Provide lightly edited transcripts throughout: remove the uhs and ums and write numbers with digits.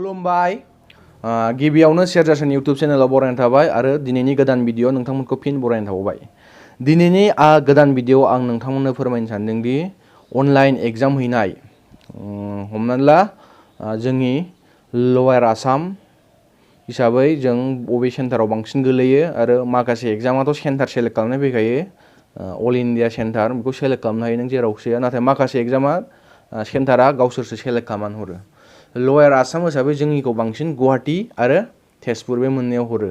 खुलुमबाय गिबियावनो सेरजासन इउट्यूब चेनेलाव बरायनाय थाबाय आरो दिनैनि गोदान भिडिअ नोंथांमोनखौ फिन बरायनाय थाबाय। दिनैनि गोदान भिडिअ आं नोंथांमोननो फोरमायनो सानदोंदि अनलाइन एग्जाम हैनाय हमनानै ला जोंनि लवार आसाम हिसाबै जों बबे सेन्टाराव बांसिन गोलैयो आरो माखासे एग्जामाथ' सेन्टार सेलेक्ट खालामनाय फैखायो अल इन्डिया सेन्टार बेखौ सेलेक्ट खालामनो हायो नों जेराव गोसो नाथाय माखासे एग्जामा सेन्टारा गावसोरसो सेलेक्ट खालामनानै हरो। लवार आसाम हिसाबै जोंनिखौ बांसिन गुवाहाटी आरो तेजपुर बे मोननैयाव हरो।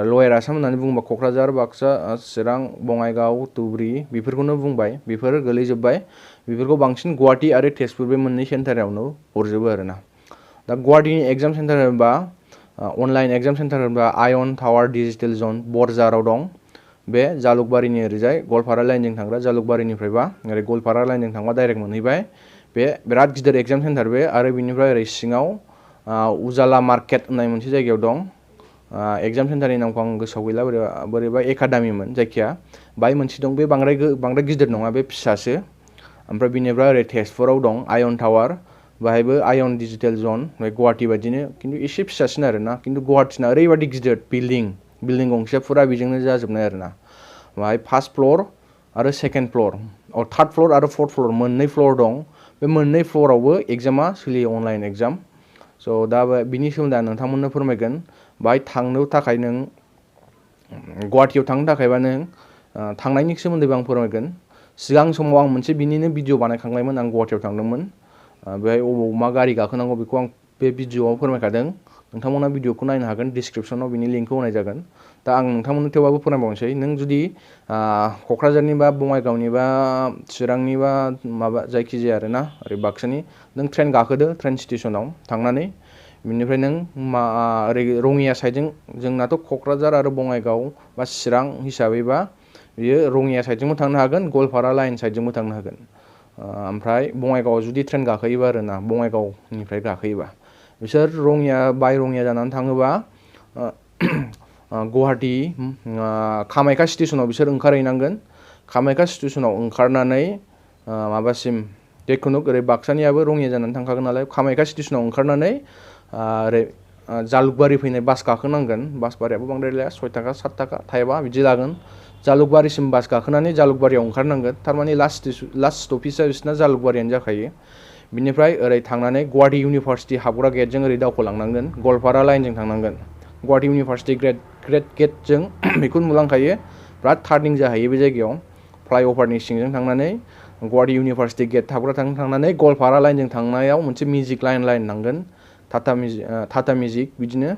लवार आसाम होननानै बुङोबा क'क्राझार बाक्सा चिरां बङाइगाव धुबुरी बेफोरखौनो बुंबाय बेफोर गोलैजोब्बाय बेफोरखौ बांसिन गुवाहाटी आरो तेजपुर बे मोननै सेन्टारावनो हरजोबो आरोना। दा गुवाहाटीनि एग्जाम सेन्टार होनबा अनलाइन एग्जाम सेन्टार होनबा आयन टावार डिजिटेल जन बरझाराव दं। बे जालुकबारिनि ओरैजाय गलपारा लाइनजों थांग्रा जालुकबारिनिफ्रायबा ओरै गलपारा लाइनजों थांबा डाइरेक्ट मोनहैबाय। बे बिराद गिदिर एग्जाम सेन्टार बे आरो बिनिफ्राय ओरै सिङाव उजाला मार्केट होननाय मोनसे जायगायाव दं। एग्जाम सेन्टारनि नामखौ आं गोसोआव गैला बोरैबा एकाडेमिमोन जायखिया बाय मोनसे दं बे बांद्राय गिदिर नङा बे फिसासो। ओमफ्राय बिनिफ्राय ओरै तेजपुराव दं आयन टावार बाहायबो आयन डिजिटेल जन गुवाहाटी बायदिनो खिन्थु एसे फिसासिन आरोना खिन्थु गुवाहाटीना ओरैबायदि गिदिर बिल्डिं गंसेया फुरा बेजोंनो जाजोबनाय आरोना। बाहाय फार्स्ट फ्ल'र आरो सेकेन्ड फ्ल'र थार्ड फ्ल'र आरो फर्थ फ्ल'र मोननै फ्ल'र दं। बे मोननै फ्ल'रावबो एग्जामा सोलियो अनलाइन एग्जाम। स' दा बिनि सोमोन्दै आं नोंथांमोननो फोरमायगोन। बाहाय थांनो थाखाय नों गुवाहाटीयाव थांनो थाखायबा नों थांनायनि सोमोन्दैबो आं फोरमायगोन। सिगां समाव आं मोनसे बिनिनो भिडिअ बानायखांबायमोन आं गुवाहाटीयाव थांदोंमोन। बेहाय अबाव मा गारि गाखोनांगौ बेखौ आं बे भिडिअआव फोरमायखादों। नोंथांमोना भिडिअखौ नायनो हागोन डिसक्रिपसनाव बिनि लिंकखौ होनाय जागोन। दा आं नोंथांमोननो थेवबाबो फोरमायबावनोसै नों जुदि क'क्राझारनि बा बङाइगावनि बा चिरांनि बा माबा जायखिजाया आरोना ओरै बाक्सानि नों ट्रेन गाखोदो ट्रेन स्टेसनाव थांनानै बिनिफ्राय नों ओरै रङिया साइडजों जोंनाथ' क'क्राझार आरो बङाइगाव बा चिरां हिसाबैबा बियो रङिया साइडजोंबो थांनो हागोन गलपारा लाइन साइडजोंबो थांनो हागोन। ओमफ्राय बङाइगावआव जुदि ट्रेन गाखोयोबा आरोना बङाइगावनिफ्राय गाखोयोबा बिसोर रङिया जानानै थाङोबा गुवाहाटी कामाख्या स्टेसनाव बिसोर ओंखारहैनांगोन। कामाख्या स्टेसनाव ओंखारनानै माबासिम जेखुनु ओरै बाक्सानियाबो रङिया जानानै थांखागोन नालाय कामाख्या स्टेसनाव ओंखारनानै ओरै जालुकबारि फैनाय बास गाखोनांगोन। बास भारायाबो बांद्राय लाया 6 थाखा 7 थाखा थाइबा बिदि लागोन। जालुकबारिसिम बास गाखोनानै जालुकबारियाव ओंखारनांगोन थारमाने लास्ट स्टपेजआ बिसोरना जालुकबारियानो जाखायो। बिनिफ्राय ओरै थांनानै गुवाहाटी इउनिभारसिटि हाबग्रा गेटजों ओरै दावखोलांनांगोन गलपारा लाइनजों थांनांगोन। गुवाहाटी इउनिभारसिटि ग्रेट गेटजों बेखौ नुलांखायो बिराद टार्निं जाहैयो बे जायगायाव फ्लाइअभारनि सिंजों थांनानै गुवाहाटी इउनिभारसिटि गेट हाबग्रा थांनानै गलपारा लाइनजों थांनायाव मोनसे मिउजिक लाइन नांगोन टाटा मिउजिक बिदिनो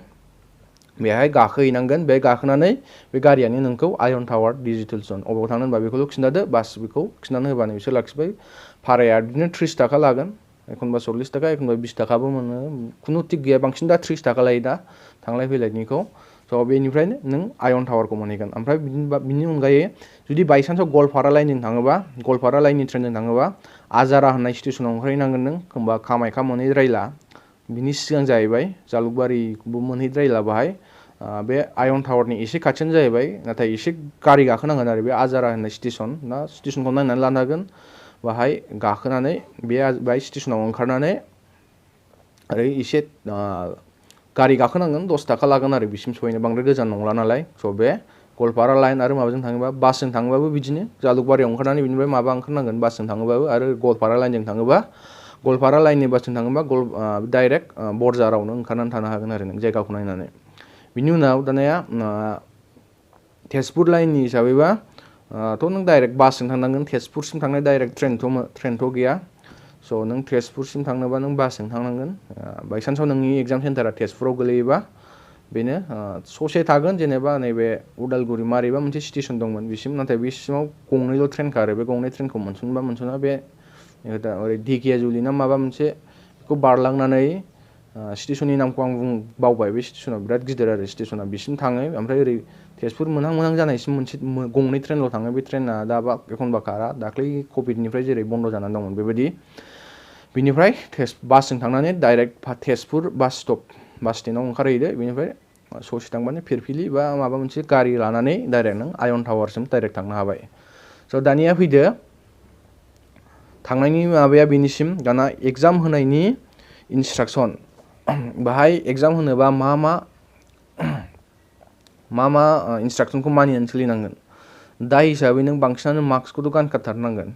बेहाय गाखोहैनांगोन। बे गाखोनानै बे गारियानो नोंखौ आयन टावार डिजिटेल जन अबाव थांनो होनबा बेखौल' खिन्थादो बास बेखौ खिन्थानो होबानो बिसोर लाखिबाय। भाराया बिदिनो 30 थाखा लागोन एखनबा 40 थाखा एखनबा 20 थाखाबो मोनो खुनु थिग गैया बांसिन दा 30 थाखा लायो दा थांलाय फैलायनिखौ। स' बेनिफ्रायनो नों आयन टावारखौ मोनहैगोन। ओमफ्राय बिनि अनगायै जुदि बायसान्सआव गलपारा लाइनजों थाङोबा गलपारा लाइननि ट्रेनजों थाङोबा आजारा होननाय स्टेसनाव ओंखारहैनांगोन नों होमबा कामाख्या मोनहैद्रायला बिनि सिगां जाहैबाय जालुकबारिबो मोनहैद्रायला बाहाय बे आयन टावारनि एसे खाथियानो जाहैबाय नाथाय एसे गारि गाखोनांगोन आरो बे आजारा होननाय स्टेसन ना स्टेसनखौ नायनानै लानो हागोन। बाहाय गाखोनानै बाहाय स्टेसनाव ओंखारनानै ओरै एसे गारि गाखोनांगोन 10 थाखा लागोन आरो बिसिम सहैनो बांद्राय गोजान नंला नालाय। स' बे गलपारा लाइन आरो माबाजों थाङोबा बासजों थाङोबाबो बिदिनो जालुकबारियाव ओंखारनानै बिनिफ्राय माबा ओंखारनांगोन बासजों थाङोबाबो आरो गलपारा लाइनजों थाङोबा गलपारा लाइननि बासजों थाङोबा डाइरेक्ट बरझारावनो ओंखारनानै थानो हागोन आरो नों जायगाखौ नायनानै। बिनि उनाव दानिया तेजपुर लाइननि हिसाबैबा थ' नों डाइरेक्ट बासजों थांनांगोन तेजपुरसिम थांनाय डाइरेक्ट ट्रेनथ' गैया। स' नों तेजपुरसिम थांनोबा नों बासजों थांनांगोन। बायसान्सआव नोंनि एग्जाम सेन्टारा तेजपुराव गोलैयोबा बेनो ससे थागोन जेनेबा नैबे उदालगुरि मारैबा मोनसे स्टेसन दंमोन बिसिम नाथाय बिसिमाव गंनैल' ट्रेन खारो बे गंनै ट्रेनखौ मोनस'ना बे ओरै ढेकियाजुलि ना माबा मोनसे बेखौ बारलांनानै स्टेसननि नामखौ आं बावबाय बे स्टेसना बिराद गिदिर आरो स्टेसना बिसिम थाङो। ओमफ्राय ओरै तेजपुर मोनहां जानायसिम मोनसे गंनै ट्रेनल' थाङो बे ट्रेना दा एखनबा खारा दाख्लै कभिडनिफ्राय जेरै बन्द' जानानै दंमोन बेबायदि। बिनिफ्राय बासजों थांनानै डाइरेक्ट तेजपुर बास स्टेन्डआव ओंखारहैदो बिनिफ्राय ससे थांबानो फिरफिलि बा माबा मोनसे गारि लानानै डाइरेक्ट नों आयन टावारसिम डाइरेक्ट थांनो हाबाय। स' दानिया फैदो थांनायनि माबाया बेनिसिम दाना एग्जाम होनायनि इनस्ट्राकसन बाहाय एग्जाम होनोबा मा मा इन्सट्राक्सनखौ मानिनानै सोलिनांगोन दा हिसाबै नों बांसिनानो मास्कखौथ' गानखाथारनांगोन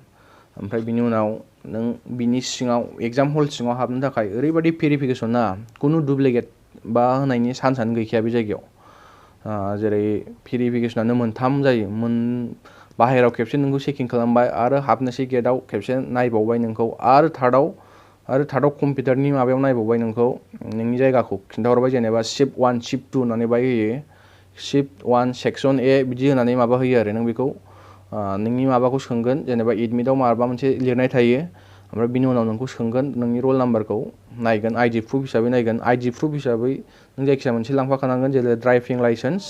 ओमफ्राय बिनि उनाव नों बिनि सिङाव एग्जाम हल सिङाव हाबनो थाखाय ओरैबायदि भेरिफिकेसन ना खुनु डुप्लिकेट बा होनायनि चान्सआनो गैखाया बे जायगायाव जेरै भेरिफिकेसनानो मोनथाम जायो बाहेराव खेबसे नोंखौ चेकिं खालामबाय आरो हाबनोसै गेटआव खेबसे नायबावबाय नोंखौ आरो थार्डआव कम्पिउटारनि माबायाव नायबावबाय नोंखौ नोंनि जायगाखौ खिन्थाहरबाय जेनेबा शिफ्ट 1 शिफ्ट 2 होननानै बाय होयो शिफ्ट 1 सेक्सन ए बिदि होनानै माबा होयो आरो नों बेखौ नोंनि माबाखौ सोंगोन जेनेबा एडमिटआव माबा मोनसे लिरनाय थायो ओमफ्राय बिनि उनाव नोंखौ सोंगोन नोंनि रल नाम्बारखौ नायगोन आइडि प्रुफ हिसाबै नायगोन आइडि प्रुफ हिसाबै नों जायखिजाया मोनसे लांफाखानांगोन जेरै ड्राइभिं लाइसेन्स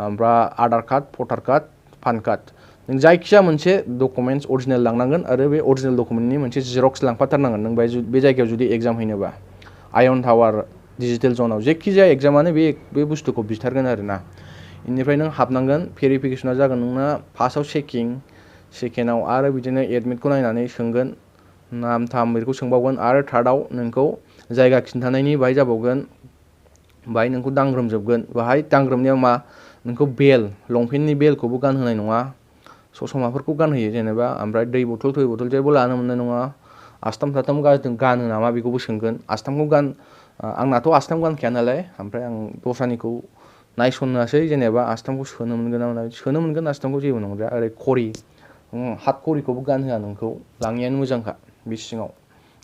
ओमफ्राय आधार कार्ड भटार कार्ड पान कार्ड नों जायखिजाया मोनसे डकुमेन्ट्स अरिजिनेल लांनांगोन आरो बे अरिजिनेल डकुमेन्टनि मोनसे जिरक्स लांफाथारनांगोन नों बे जायगायाव जुदि एग्जाम हैनोबा आयन टावार डिजिटेल जनाव जेखि जाया एग्जामानो बे बुस्थुखौ बिथारगोन आरो ना इनिफ्राय नों हाबनांगोन भेरिफिकेसना जागोन नोंना फार्स्टआव चेकिं सेकेन्डआव आरो बिदिनो एडमिटखौ नायनानै सोंगोन नाम थाम बेखौ सोंबावगोन आरो थार्डआव नोंखौ जायगा खिन्थानायनि बाहाय जाबावगोन बाहाय नोंखौ दांग्रोमजोबगोन बाहाय दांग्रोमनायाव मा नोंखौ लंपेन्टनि बेलखौबो गानहोनाय नङा ससमाफोरखौ गानहोयो जेनेबा ओमफ्राय दै बथल जेबो लानो मोननाय नङा आस्थाम गानो नामा बेखौबो सोंगोन आस्थामखौ आंनाथ' आस्थाम गानखाया नालाय ओमफ्राय आं दस्रानिखौ नायसनासै जेनेबा आस्थामखौ सोनो मोनगोन ना मोना सोनो मोनगोन आस्थामखौ जेबो नंद्राया ओरै घरि हात घरिखौबो गानहोआ नोंखौ लाङियानो मोजांखा बे सिङाव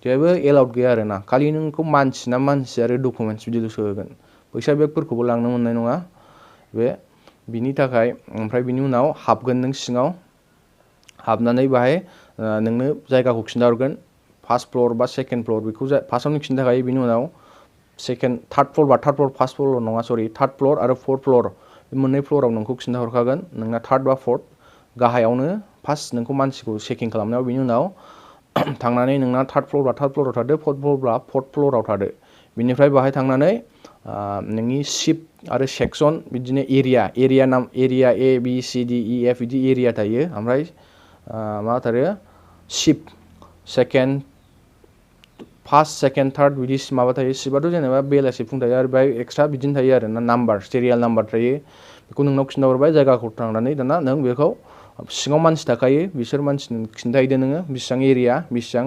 जेबो एलाउड गैया आरो ना खालि नोंखौ मानसि आरो डकुमेन्ट्स बिदिल'सो होगोन फैसा बेगफोरखौबो लांनो मोननाय नङा बिनि थाखाय ओमफ्राय बिनि उनाव हाबगोन नों सिङाव हाबनानै बाहाय नोंनो जायगाखौ खिन्थाहरगोन फार्स्ट फ्ल'र बा सेकेन्ड फ्ल'र बेखौ फार्स्टआवनो खिन्थाखायो बिनि उनाव थार्ड फ्ल'र फार्स्ट फ्ल'र नङा सरि थार्ड फ्ल'र आरो फर्थ फ्ल'र बे मोननै फ्ल'राव नोंखौ खिन्थाहरखागोन नोंना थार्ड बा फर्थ गाहायावनो फार्स्ट नोंखौ मानसिखौ चेकिं खालामनायाव बिनि उनाव थांनानै नोंना थार्ड फ्ल'राव थादो फर्थ फ्ल'राव थादो बिनिफ्राय बाहाय थांनानै नोंनि शिफ्ट आरो सेक्सन बिदिनो area A B C D E F बिदि एरिया थायो ओमफ्राय मा थायो शिफ्ट फार्स्ट सेकेन्ड थार्ड बिदि माबा थायो शिफ्टआथ' जेनेबा बेलासि फुं थायो आरो बेहाय एक्सट्रा बिदिनो थायो आरो ना नाम्बार सिरियाल नाम्बार थायो बेखौ नोंनाव खिन्थाहरबाय जायगाखौ थांनानै दाना नों बेखौ सिङाव मानसि थाखायो बिसोर मानसिनो खिन्थाहैदो नोङो बेसेबां एरिया बेसेबां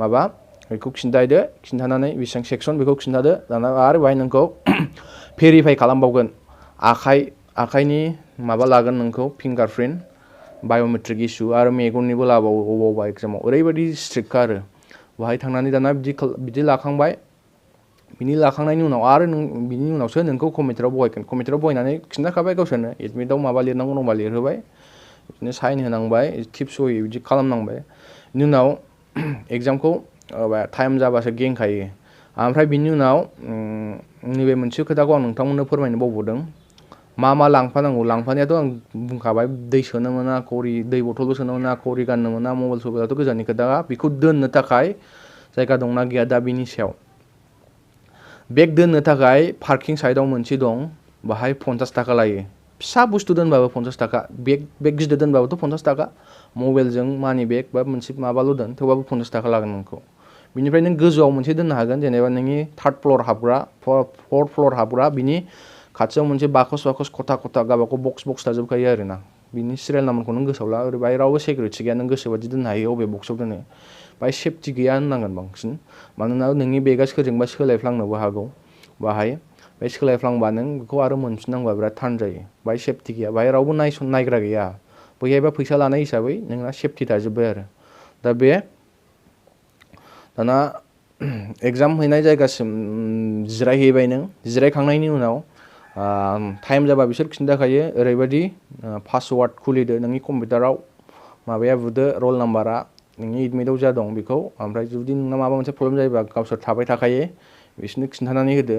माबा बेखौ खिन्थानानै बेसेबां सेक्सन बेखौ खिन्थादो दाना आरो बाहाय नोंखौ भेरिफाइ खालामबावगोन आखाइनि माबा लागोन नोंखौ फिंगार प्रिन्ट बाय'मेट्रिक इसु आरो मेगननिबो लाबावो अबावबा एग्जामाव ओरैबायदि स्ट्रिक्टखा आरो बाहाय थांनानै दाना बिदि लाखांबाय बिनि लाखांनायनि उनाव आरो बिनि उनावसो नोंखौ कम्पिउटाराव बहायगोन कम्पिउटाराव बहायनानै खिन्थाखाबाय गावसोरनो एडमिटआव माबा लिरनांगौ दंबा लिरहोबाय बिदिनो साइन होनांबाय टिप्स होयो बिदि खालामनांबाय बिनि उनाव एग्जामखौ टाइम जाबासो गेंखायो ओमफ्राय बिनि उनाव नैबे मोनसे खोथाखौ आं नोंथांमोननो फोरमायनो बावबोदों मा लांफानांगौ लांफानायाथ' आं बुंखाबाय दै सोनो मोना दै बथलबो सोनो मोना घरि गाननो मोना मबाइल सबाइलाथ' गोजाननि खोथा बेखौ दोननो थाखाय जायगा दंना गैया दा बिनि सायाव बेग दोननो थाखाय पार्किं साइडआव मोनसे दं बाहाय 50 थाखा लायो फिसा बुस्थु दोनबाबो 50 थाखा बेग गिदिर दोनबाबोथ' 50 थाखा मबाइलजों मानि बेग बा मोनसे माबाल' दोन थेवबाबो 50 थाखा लागोन नोंखौ बिनिफ्राय नों गोजौआव मोनसे दोननो हागोन जेनेबा नोंनि थार्ड फ्ल'र हाबग्रा फर्थ फ्ल'र हाबग्रा बिनि खाथियाव मोनसे बाकस खथा गावबागाव बक्स थाजोबखायो आरो ना बिनि सिरियाल नाम्बारखौ नों गोसोआव ला ओरै बाहाय रावबो सिकिउरिटि गैया नों गोसोबादि दोननो हायो अबे बक्सआव दोनो बाहाय सेफटि गैया होननांगोन बांसिन मानोना नोंनि बेगा सोरजोंबा सोलायफ्लांनोबो हागौ बाहाय बे सोलायफ्लांबा नों बेखौ आरो मोनफिननांगौआ बिराद थान जायो बाहाय सेफटि गैया बाहाय रावबो नायग्रा गैया बैहायबा फैसा लानाय हिसाबै नोंना सेफटि थाजोब्बाय आरो दाना एग्जाम हैनाय जायगासिम जिरायहैबाय नों जिरायखांनायनि उनाव टाइम जाबा बिसोर खिन्थाखायो ओरैबायदि पासवार्ड खुलिदो नोंनि कम्पिउटाराव माबाया बुदो रल नाम्बारा नोंनि एडमिटआव जा दं बेखौ ओमफ्राय जुदि नोंना माबा मोनसे प्रब्लेम जायोबा गावसोर थाबाय थाखायो बिसोरनो खिन्थानानै होदो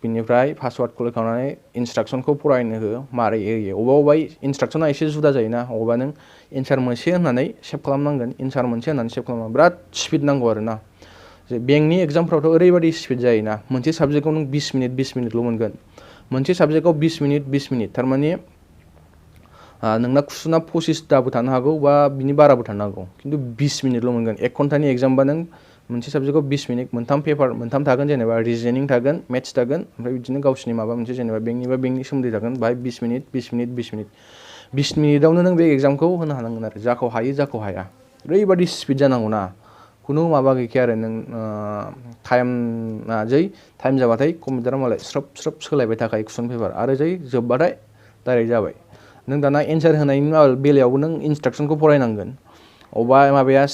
बिनिफ्राय पासवार्ड खुलिखांनानै इन्सट्राक्सनखौ फरायनो हो मारै होयो अबेबा इन्सट्राक्सना एसे जुदा जायोना अबेबा नों एन्सार मोनसे होननानै सेभ खालामनांगोन बिराद स्पिड नांगौ आरो ना बेंकनि एग्जामफ्रावथ' ओरैबायदि स्पिड जायोना मोनसे साबजेक्टआव नों 20 मिनिटल' मोनगोन मोनसे साबजेक्टआव 20 मिनिट थारमाने नोंना कुइसना 25 थाबो थानो हागौ बा बिनि बाराबो थानो हागौ खिन्थु 20 मिनिटल' मोनगोन 1 घन्टानि एग्जामबा नों मोनसे साबजेक्टआव 20 मिनिट मोनथाम पेपार मोनथाम थागोन जेनेबा रिजनिं थागोन मेथ्स थागोन ओमफ्राय बिदिनो गावसिनि माबा मोनसे जेनेबा बेंकनि सोमोन्दै थागोन बाहाय 20 मिनिट 20 मिनिट 20 मिनिट 20 मिनिटावनो नों बे एग्जामखौ होनो हानांगोन आरो जाखौ हायो जाखौ हाया ओरैबादि स्पिड जानांगौना खुनु माबा गैखाया आरो नों टाइमआ जै टाइम जाबाथाय कम्पिउटारा मालाय स्रोब स्रोब सोलायबाय थाखायो कुइसन पेपार आरो जै जोबबाथाय डाइरेक्ट जाबाय नों दाना एन्सार होनायनि बेलायावबो नों इन्सट्राक्सनखौ फरायनांगोन अबा माबाया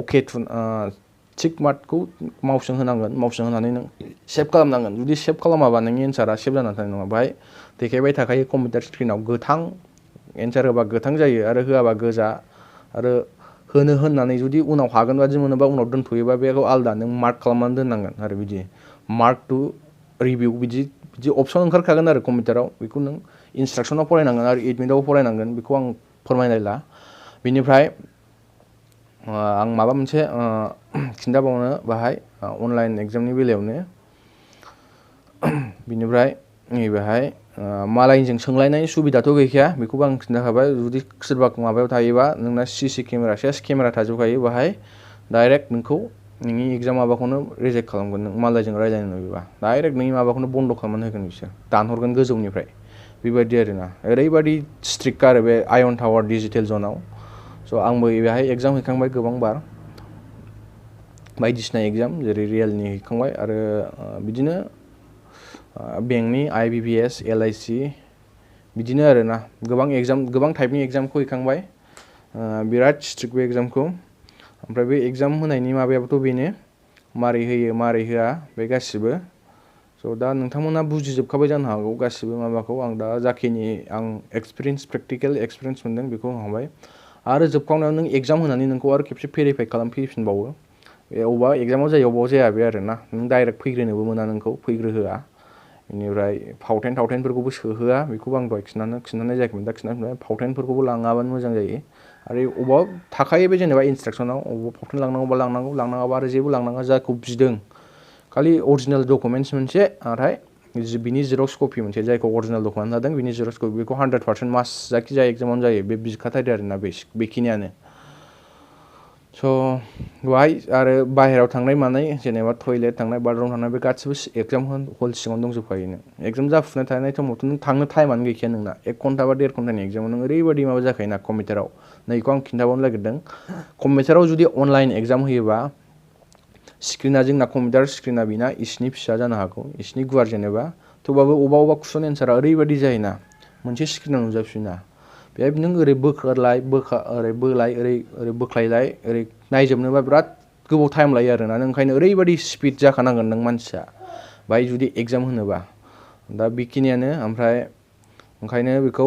अके थिक मार्कखौ मावसों होनांगोन मावसों होनानै नों सेभ खालामनांगोन जुदि सेभ खालामाबा नोंनि एन्सारा सेभ जानानै थानाय नङा बाहाय देखायबाय थाखायो कम्पिउटार स्क्रिनाव गोथां एन्सार होबा गोथां जायो आरो होआबा गोजा आरो होनो होननानै जुदि उनाव हागोन बादि मोनोबा उनाव दोनथ'योबा बेखौ आलदा नों मार्क खालामनानै दोननांगोन आरो बिदि मार्क टु रिभिउ बिदि अपसन ओंखारखागोन आरो कम्पिउटाराव बेखौ नों इन्सट्राक्सनाव फरायनांगोन आरो एडमिटआव फरायनांगोन बेखौ आं फोरमायलायला बिनिफ्राय आं माबा मोनसे खिन्थाबावनो बाहाय अनलाइन एग्जामनि बेलायावनो बिनिफ्राय नैबेहाय मालायजों सोंलायनाय सुबिदाथ' गैखाया बेखौबो आं खिन्थाखाबाय जुदि सोरबा माबायाव थायोबा नोंना CC केमेरा सेस केमेरा थाजोबखायो बाहाय डाइरेक्ट नोंखौ नोंनि एग्जाम माबाखौनो रिजेक्ट खालामगोन नों मालायजों रायज्लायनो नुयोबा डाइरेक्ट नोंनि माबाखौनो बन्द' खालामनानै होगोन बिसोर दानहरगोन गोजौनिफ्राय बेबायदि आरोना ओरैबायदि स्ट्रिक्ट आरो बे आयन टावार डिजिटेल जनाव स' आंबो बेहाय एग्जाम हैखांबाय गोबां बार बायदिसिना एग्जाम जेरै रियेलनि हैखांबाय आरो बिदिनो बेंकनि IBPS LIC बिदिनो आरोना गोबां एग्जाम गोबां टाइपनि एग्जामखौ हैखांबाय बिराद स्ट्रिक्ट बे एग्जामखौ ओमफ्राय बे एग्जाम होनायनि माबायाबोथ' बेनो मारै होयो मारै होआ बे गासिबो स' दा नोंथांमोना बुजिजोबखाबाय जानो हागौ गासिबो माबाखौ आं दा जाखिनि आं प्रेक्टिकेल एक्सपिरियेन्स मोनदों बेखौ होनखांबाय आरो जोबखांनायाव नों एग्जाम होनानै नोंखौ आरो खेबसे भेरिफाइ खालामफैफिनबावो अबेबा एग्जामाव जायो अबेबा जाया बे आरोना नों डाइरेक्ट फैग्रोनोबो मोना नोंखौ फैग्रोहोआ बेनिफ्राय फावथेनफोरखौबो सोहोआ बेखौबो आं दहाय खिन्थानाय जायाखैमोन दा खिन्थाफिनबाय फावथेनफोरखौबो लाङाबानो मोजां जायो आरो अबेबा थाखायो बे जेनेबा इन्सट्राक्सनाव अबेबा फावथेन लांनांगौबा लांनांगौ लांनाङाबा आरो जेबो लांनाङा जाखौ बिदों खालि अरिजिनेल डकुमेन्ट्स मोनसे नाथाय बिनि जेरक्स कपि मोनसे जायखौ अरिजिनेल डकुमेन्ट लादों बिनि जेरक्स कपि बेखौ 100% मास जायखिजाया एग्जामावनो जायो बे बिखाथारदो आरोना बेखिनियानो स' बेहाय आरो बाहेरायाव थांनाय मानाय जेनेबा टयलेट थांनाय बाथरुम थांनाय बे गासिबो एग्जाम हल सिङावनो दंजोबखायो नों एग्जाम जाफुनाय थानाय समावथ' नों थांनो टाइमानो गैखाया नोंना 1 घन्टा बा 1.5 घन्टानि एग्जामाव नों ओरैबायदि माबा जाखायोना कम्पिउटाराव नैखौ आं खिन्थाबावनो नागिरदों कम्पिउटाराव जुदि अनलाइन एग्जाम होयोबा स्क्रिना जोंना कम्पिउटार स्क्रिना बेना इसिनि फिसा जानो हागौ इसिनि गुवार जेनेबा थेवबाबो अबेबा कुइसन एन्सारा ओरैबायदि जायोना मोनसे स्क्रिनाव नुजाफिना बेहाय नों ओरै बोख्लाय ओरै बोलाय ओरै बोख्लायलाय ओरै नायजोबनोबा बिराद गोबाव टाइम लायो आरोना नों ओंखायनो ओरैबायदि स्पिड जाखानांगोन नों मानसिया बाहाय जुदि एग्जाम होनोबा दा बेखिनियानो ओमफ्राय ओंखायनो बेखौ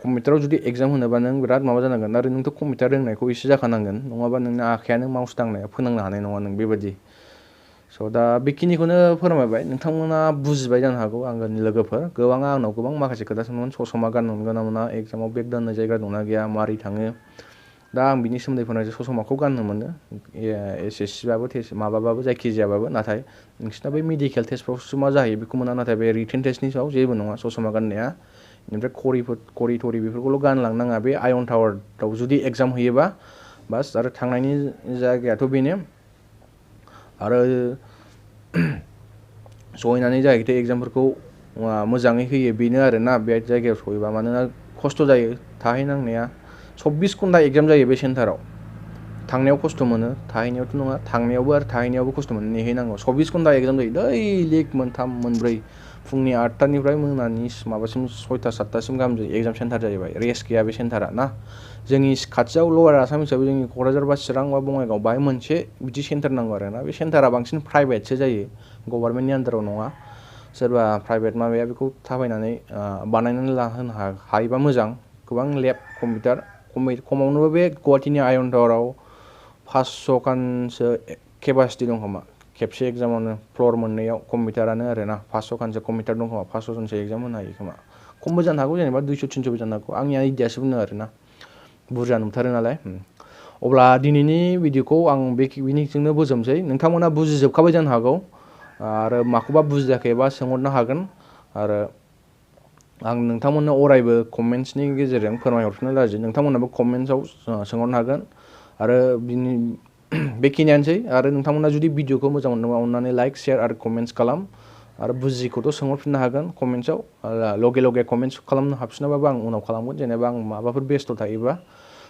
कम्पिउटाराव जुदि एग्जाम होनोबा नों बिराद माबा जानांगोन आरो नोंथ' कम्पिउटार रोंनायखौ एसे जाखानांगोन नङाबा नोंना आखायानो माउस दांनाया फोनांनो हानाय नङा नों बेबायदि स' दा बेखिनिखौनो फोरमायबाय नोंथांमोना बुजिबाय जानो हागौ आंनि लोगोफोर गोबाङा आंनाव गोबां माखासे खोथा सोंदोंमोन ससमा गाननो मोनगोन ना मोना एग्जामाव बेग दोननो जायगा दंना गैया मारै थाङो दा आं बिनि सोमोन्दै फोरमायसै ससमाखौ गाननो मोनो SSC बाबो माबाबाबो जायखिजायाबाबो नाथाय नोंसिना बै मेडिकेल टेस्टफ्रावसो मा जाहैयो बेखौ मोना नाथाय बे रिटेन टेस्टनि सायाव जेबो नङा ससमा गाननाया बेनिफ्राय घरि बेफोरखौल' गानलांनाङा बे आयन टावाराव जुदि एग्जाम हैयोबा बास आरो थांनायनि जायगायाथ' बेनो आरो सहैनानै जाहैथो एग्जामफोरखौ मोजाङै होयो बेनो आरोना बे जायगायाव सहैबा मानोना खस्थ' जायो थाहैनांनाया 24 घन्टा एग्जाम जायो बे सेन्टाराव थांनायाव खस्थ' मोनो थाहैनायावथ' नङा थांनायावबो आरो थाहैनायावबो खस्थ' मोनो नेहैनांगौ 24 घन्टा एग्जाम जायो दैलि 3 4 फुंनि 8टानिफ्राय मोनानि माबासिम 6टा 7टासिम गाहाम एग्जाम सेन्टार जाहैबाय रेस्ट गैया बे सेन्टारा ना जोंनि खाथियाव लवार आसाम हिसाबै जोंनि क'क्राझार बा चिरां बा बङाइगाव बाहाय मोनसे बिदि सेन्टार नांगौ आरोना बे सेन्टारा बांसिन प्राइभेटसो जायो गभर्नमेन्टनि आन्दाराव नङा सोरबा प्राइभेट माबाया बेखौ थाबायनानै बानायनानै लाहोनो हायोबा मोजां गोबां लेब कम्पिउटार खमावनो बे गुवाहाटीनि आयन टावाराव 500 खानसो केपासिटि दं खोमा खेबसे एग्जामावनो फ्ल'र मोननैयाव कम्पिउटारानो आरोना 500 खानसो कम्पिउटार दं खोमा 500 जनसो एग्जाम होनो हायो खोमा खमबो जानो हागौ जेनेबा 200 300बो जानो हागौ आंनि आइडियासो बुंदों आरोना बुरजा नुथारो नालाय अब्ला दिनैनि भिडिअखौ आं बेखिनिजोंनो फोजोबनोसै नोंथांमोना बुजिजोबखाबाय जानो हागौ आरो माखौबा बुजियाखैबा सोंहरनो हागोन आरो आं नोंथांमोननो अरायबो कमेन्ट्सनि गेजेरजों फोरमायहरफिननो राजि नोंथांमोनाबो कमेन्ट्सआव सोंहरनो हागोन आरो बिनि बेखिनियानोसै आरो नोंथांमोना जुदि भिडिअखौ मोजां मोनदोंबा अननानै लाइक शेयार आरो कमेन्ट्स खालाम आरो बुजिखौथ' सोंहरफिननो हागोन कमेन्ट्सआव लगे लगे कमेन्ट्स खालामनो हाबफिनाबाबो आं उनाव खालामगोन जेनेबा आं माबाफोर बेस्थ' थायोबा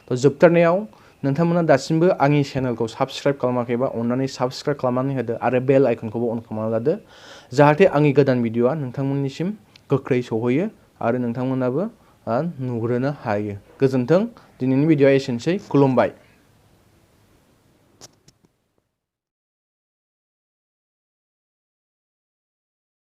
थ' जोबथारनायाव नोंथांमोना दासिमबो आंनि चेनेलखौ साबस्क्राइब खालामाखैबा अननानै साबस्क्राइब खालामनानै होदो आरो बेल आइकनखौबो अन खालामना लादो जाहाथे आंनि गोदान भिडिअआ नोंथांमोननिसिम गोख्रै सौहैयो आरो नोंथांमोनाबो नुग्रोनो हायो। गोजोन्थों। दिनैनि भिडिअआ एसेनोसै। खुलुमबाय।